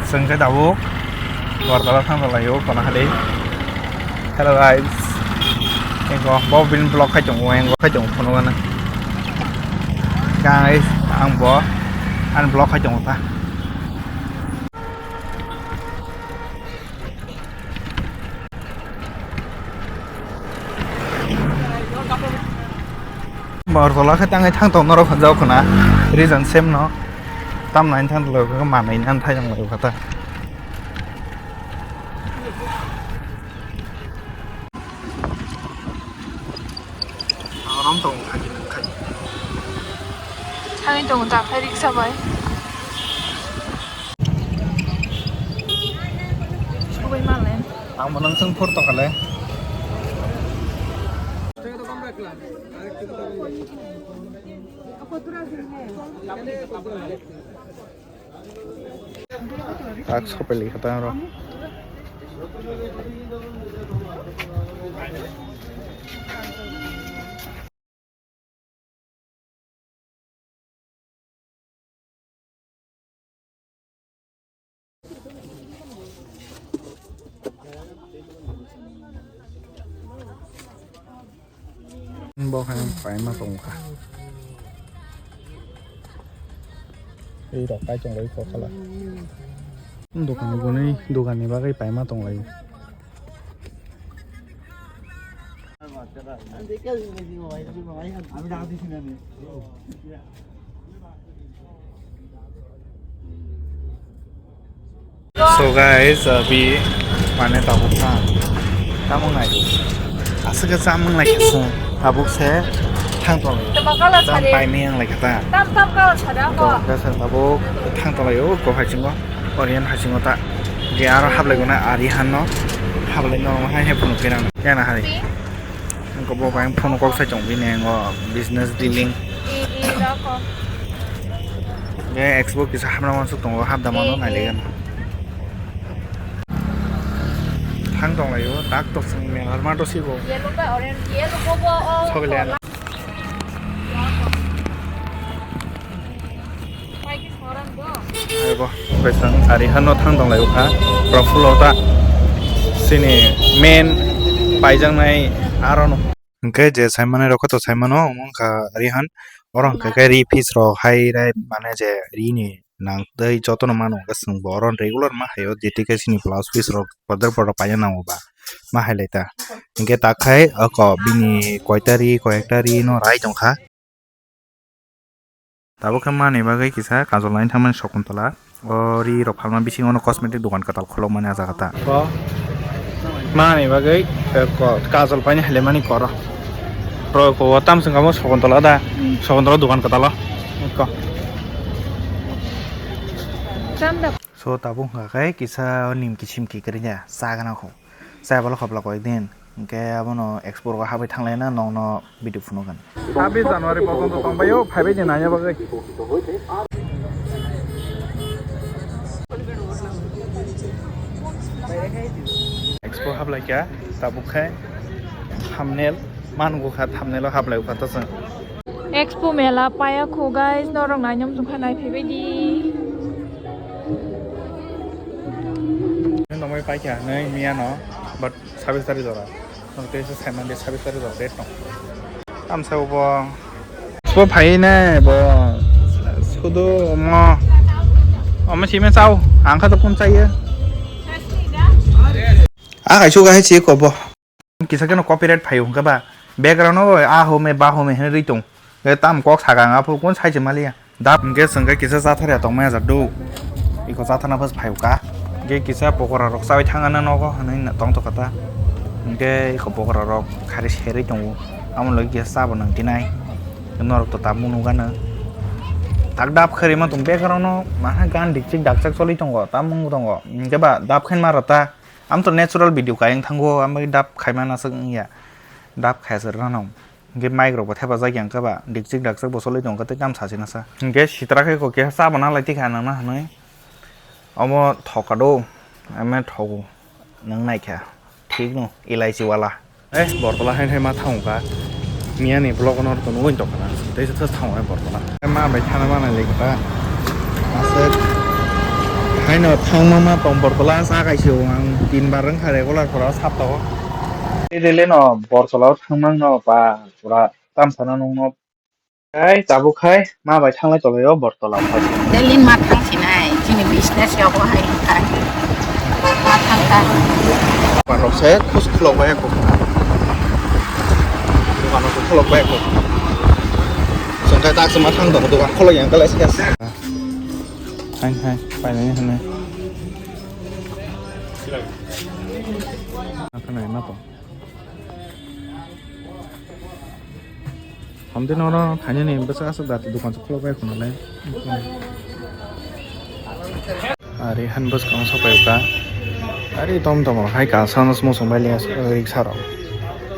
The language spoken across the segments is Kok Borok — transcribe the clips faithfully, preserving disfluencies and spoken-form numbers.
Chwng khe tabuk Agartala thang laio, kono hadi. Hello guys. Eko bo bini vlog khai tongo, engo khai tongo phunugana. Guys, ang bo ani vlog khai tongo ta. Agartala khe tangwi thang tong norok hwnjao khwna, reason same no. Tam nai thang tong khe manwi nan thai tong lai kha ta. Aram tong khai khai. Thangwi tongo ta khai riksa bai. Sugwi manle. Ang bo nang sung phur tongkha le. Tak sopeli kata ro. Bo hai paima tongkha. Ei rok kai chonglai kokhala. Dokan ni gonwi dokan ni bagwi paima tonglai. So guys, uh, bi mane tabuk na tamung nai aswk chamung nai khe tabuk se thang tong tam pai me yang lai kha ta. Tam tam kala chada ko. Tabuk thang tong lai o ko hai chingo. Oriyan hasingo ta ge aro hablai guna ari hanno hablai no hai hai phunuk khe nang khe na hari. Engko bo bai phunuk kok sai chong bini engo business dealing. Ge expo kisa hamna mansuk tongo, hapda mano nai legeno. Thang tong laio, tak tok sing me arma to sibo. Yellow ba orange, yellow ko bo o. Sogli ano. Pai ki soran do. Ebo, besang ari hano thang tong lai ukha. Prafulo ta sini main paijaknai arono. Hwnkhe je saimanai rok khe to saimano, omo wngkha Rihan. Oro hwnkhe khe ri piece rok hai rai mane je ri ni nang tei jotono mano hwnkhe chwng bo oro regular ma haio, J T K C ni blouse piece rok border border paina nango ba ma hai lai ta. Hwnkhe tak khai oko bini koita ri, koyekta ri no rai tongkha. Tabuk khe manwi bagwi kisa kajol laina thangmani Shakuntala. O ri rok phalma bisingo no cosmetic dogan kwtal khulukmani ah jaga ta. Ko manwi bagwi, eh, ko kajol paini hailaimani koro. Bro, ko o tam swngkha mo Shakuntala da. Hmm. Shakuntala dogan kwtalo. Ko. Cham da. So tabuk hwnkha khe kisa nimki simki kwrwngya chagana kho. Chai bwla khopla koyekdin. Hwnkhe abono expo rogo habwi thanglaina nokno video phunukgwna. Sabis January porjonto tongbaio, phaibaidi naina bagwi. Expo hablaikha, tabuk khe thumbnail mangukha, thumbnailo hablaikha to chwng. Expo mela paya kho guys, norok nainw muchungkha naiphaibaidi. Nokmai paikha nai miyano, but sabis tarik jora. Nokte se saiman de sabis tarik jora date tong. Tamsa bo. Bo phai ne bo. Sudu mo. Omo sime chao. Ang kha to kun chaiye. A kai su ga hai chi ko bo. Kisa keno copyright phaio hwnkhe ba background o a home ba home hinwi rwi tong. Tam kok saka ang aphuru kun sai se maliya. Dap hwnkhe chwng khe kisa chatharya tongmaya jadu. Iko chatharna phas phaio ka. Hwnkhe kisa pokora rok chawi thangana nogo hinwi tongtokha ta. Hwnkhe iko pokora rok khari serwi tongo. Amo logi kisa chabo nang tinai. Norok to tabuk nugano. Tak dap khari ma tong background o maha gan dikchik dakchak choli tongo. Tam mung tongo. Hwnkhe ba dap khaima rota. Am to natural video kayang thango, am bai dap khaima naswk wngya. Dap khaya se rano. Hwnkhe mic rok bo thepajak ya wngkha ba, dikchik dakchak bo soloi tongkha tei tam sachi nasa. Hwnkhe sitra khe kok keha cha bo nalai tikha nangna hwnwi. Omo thoka do, ame thogo. Nwng naikha. Thik no, elaichi wala. Eh, Bortola hai hai ma thangkha. Miyani vlog no to nugwi tongkha na. Tei se thas thango hai Bortola. Ma bai thana mana lekha ta. Aswk. Haino thangma ma tong Bortola sa kaisio ang tin bar wngkha regular pora saptao. Tei dele no Bortola o thangmang no ba pura tamsano nungno. Ai tabuk khai ma bai thanglai tolai o Bortola o khai. Delhi ma thang sinai chini business yogo hai khai. Ma thang ta. Parok se khus khulok bai ko. Dukan ko khulok bai ko. Sengkai tak sema thang dong dukan khulok yang kala se. Hai hai, painani hwnwi. Nathang nai ma tong. Hamdi nono thainani bwsa aswk dati dukan se khulok bai khuna lai. Ari han bwskang sopai ka. Ari tom tom hai ka sana sumosong bai le riksa rok.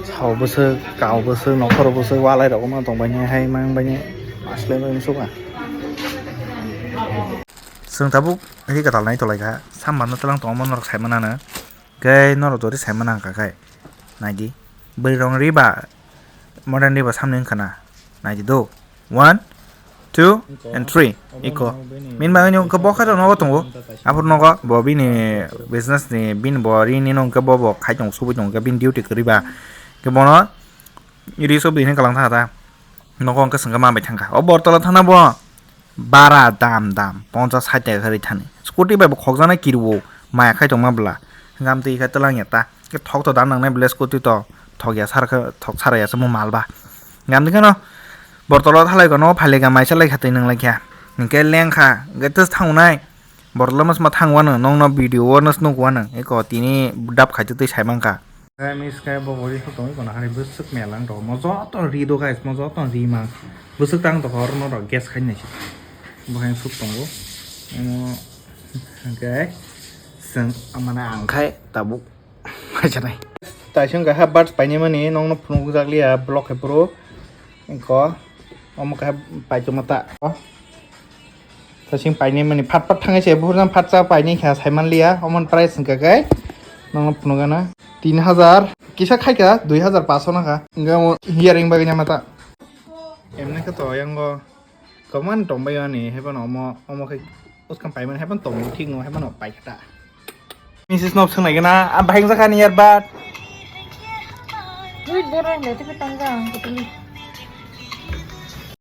Sao bwswk, kao bwswk, nokhoro bwswk, walai rok ma tong bai hai mang bai asle bai suka. Chwng tabuk ri kwtal nai tolai kha, sambar no twlang tongma norok sai manano, khe norok jori sai manang kha khai, naidi, bwrwi rong ri ba, modern ri ba samni wngkha na, naidi do, one, two, and three, iko, min bagwi no wngkha bo khe nogo tongo, aphuru nogo bo bini business ni, bini bo ri ni no wngkha bo, bo khai tongo, subui tongo, bini duty kwrwi ba, khe bono ri subui hinwi kwlang thangkha ta, nogo wngkha swngkha ma bai thangkha, o Bortola thana bo. Bara dam dam, ponchas sait taka khe rwi thani. Scooty bai bo khokjaknai kirio, maya khai tongma bwla. Hwnkhe amtwi khe twlang ya ta. Khe thok to dan nangnai bwle scooty to, thok ya sar khe, thok sara ya se mo mal ba. Hwnkhe amtwi kheno, Bortola thalai kono, phailika maisa lai kha twi nang lai kha. Hwnkhe leng kha, hwnkhe tes thangnai. Borok lama sma thang wano, nokno video o nw nuk wano, eko tini dap khai twi sai mankha. Guys, khe bo bori suk tongwi kono hari bwswk melang rok mo joto ri do guys, mo joto ri ma bwswk tang tokha oro norok gas khai nai se bo hai suk tongo. Omo hwnkhe chwng mane ang khai tabuk. Haisanai. Taisong kaha birds painimani nokno phunukjak liya block hai phuru. Eko omo kaha paitoma ta. Taising painimani phat phat thangai se buphurjang phat cha painai kha saiman liya. Omon price hwnkha khe nokno phunukgana tin hajar kisa khaikha dui hajar paso nokha. Hwnkhe omo hearing bagwi nama ta. Emne khe to yango. Kwbangma tongbai ani, haiphano omo, omo khe bwskang paimani, haiphano tongo thik no, haiphano paikha ta. Misis no swng nai gana, a bahai wngjakha ni earbud. Ui, borok le tei tong jang, kutumi.